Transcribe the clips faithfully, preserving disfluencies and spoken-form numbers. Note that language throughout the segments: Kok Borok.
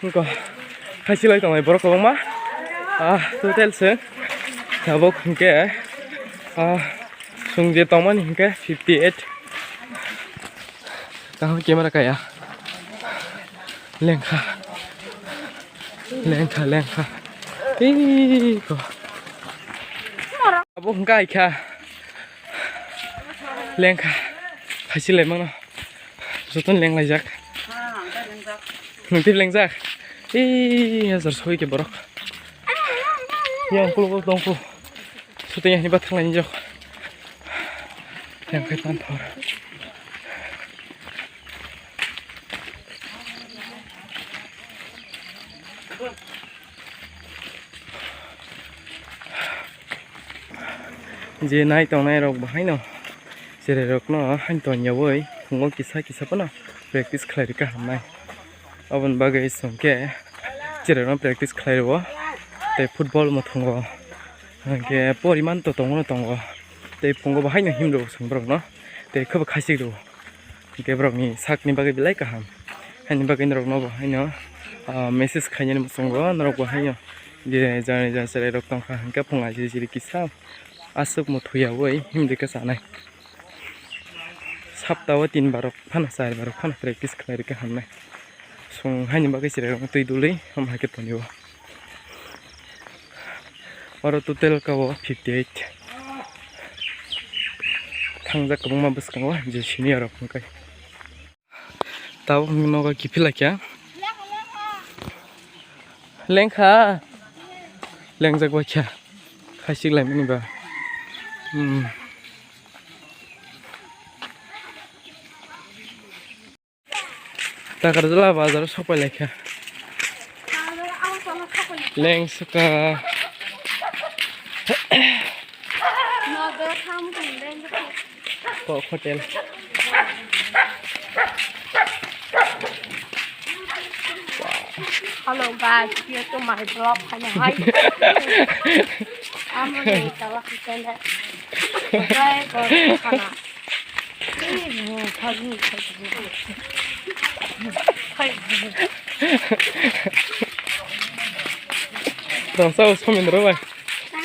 Ko, khaisi lai tongnai borok kwbangma. Ah, total se tabuk hinkhe, ah, chwng je tongmani hinkhe fifty eight. Kaham camera kaya. Lengkha. Lengkha, lengkha. Ii, ko. Abo hwnkha ai kha. Lengkha. Khaisi lai mano. Jotono lenglaijak. Nwng tei lengjak. Ii, hajar soi khe borok. Yang kulo tongkho. Shooting ni bathang lainjak. Yang khe tan thor. Je nai tongnai rok bo haino cherai rok no haino tongyawi phungo kisa kisa phano practice khlai rwkha hamnai. Aboni bagwi chwng khe cherai rok no practice khlai rwo tei football mwthungo. Hwnkhe poriman to tongo no tongo. Tei phungo bo haino him rwo chwng borok no. Tei khe bo khasik rwo. Hwnkhe borok ni sak ni bagwi belai kaham. Haini bagwi norok no bo haino, ah, message khainani muchungo norok bo haino. Je jani jani cherai rok tongkha hwnkhe phung ajiri jiri kisa aswk mwthwi yawi himdi khe chanai. Sapta o tin barok phano char barok phano practice khlai rwkha hamnai. Chwng haini bagwi cherai rok twi dului omo hai khe tonwi o. Oro total ka o fifty eight. Thangjak kwbangma bwskango je senior rok hwnkhe. Tabuk nogo kiphilakya. Lengkha. Lengjak baikha. Khaisik laimani ba. Hmm. Takarjala bazar o sok pai laikha. Leng suka. Kok hotel. Hello guys, here to my vlog. Hi, hi. I'm gonna eat a lot of food. Bye, bye. Tong sao somindro bai.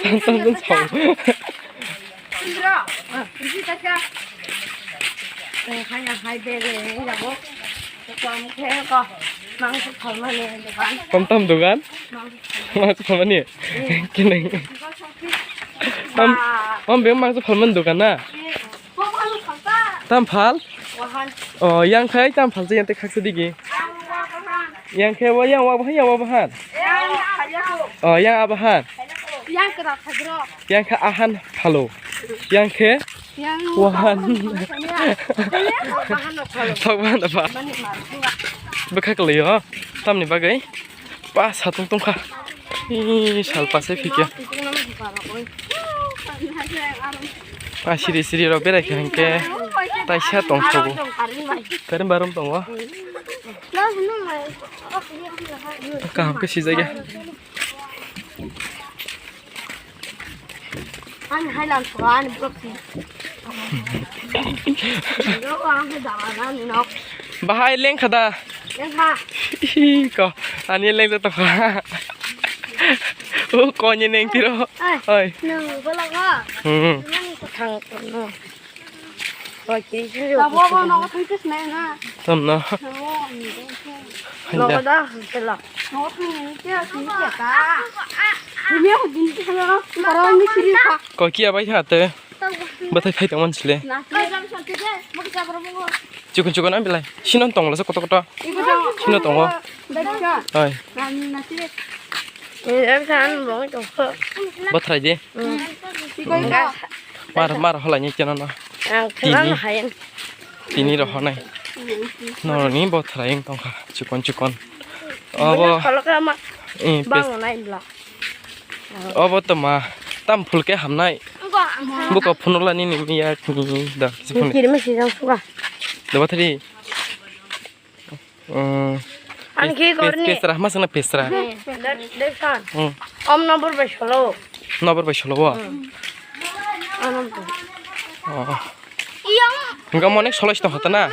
Sam sam sam sao. Kom tam dogan? Mangso phalmani. Kinai. Mam, mam beng mangso phalmani dogan na? Tam phal? O, yang khai tam phal se yang te khaksa digi. Yang khe wa yang wa bahan, yang wa bahan. O, yang abahan. Yang khe ahan phalo. Yang khe wahan. Thok bahan da ba. Bwkha kwlwi o. Tamni bagwi. Ba satung tongkha. Ih, sal pasai phikya. Ah, siri siri rok berai kha hwnkhe taisa tongsogo. Karin barom tongo. Kaham khe sijak ya. Ani hai lang thwa ani bwrok si. Yo ang hai dara na ni nok. Bahai lengkha da. Lengkha. Ih, ko ani lengja tongkha. O koni neng tiro. Ai. Oi. Nang bola ga. Hmm. Nang ko thang ko no. Tamno. Nogo da, hostel. Ko kiya bai tha te. Bathai phai tongmani sile. Chikon chikon ang belai. Sino tongla sa koto koto. Sino tongo. Oi. Bathrai de. Mar, mar holai ni cheno no. Ang khwlano hayang. Tini rohornai. Noroni bothrai wng tongkha chikon chikon. Obo. Kholoka ma. Eh, bang nai bla. Obo to ma tam phul khe hamnai. Buko phunukla nini miya kini da. Kiri ma sijang suka. Doba thari. Ani khe korni. Pesra, ma sangna pesra. Dek san. Om number bai solo. Number bai solo bo. Hingga monek solo sito hota na.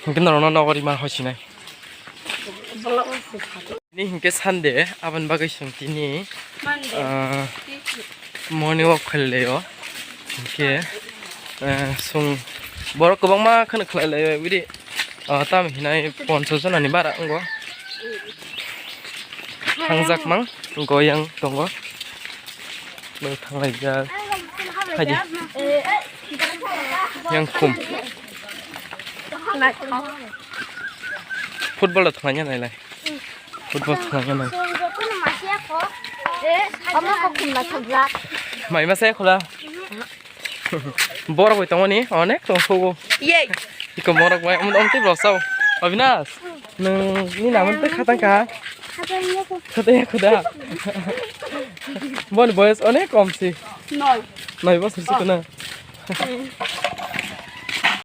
Hingga norona nogori ma hoisinai. Ni hinkhe Sunday, aboni bagwi chwng tini, ah, morning walk khailai o. Hinkhe, ah, chwng borok kwbangma kheno khlailai o, bidi, ah, tam hinai ponchash jona ni bara wngo. Thangjak mang, goyang tongo. Bo thanglaijak. Haidi. Yang khum. Football rok thanglaina nailai. Football thanglaina nai. Omo kok khum naithokjak. Mai masa ya khula. Borok bai tongmani onek tong sogo. Yay. Iko borok bai om om tei borok sao. Avinash. Nwng ni naman tei khatang ka? Khatang ya khuda. Boni boyos onek kom si. Noi. Noi bosor si kuna.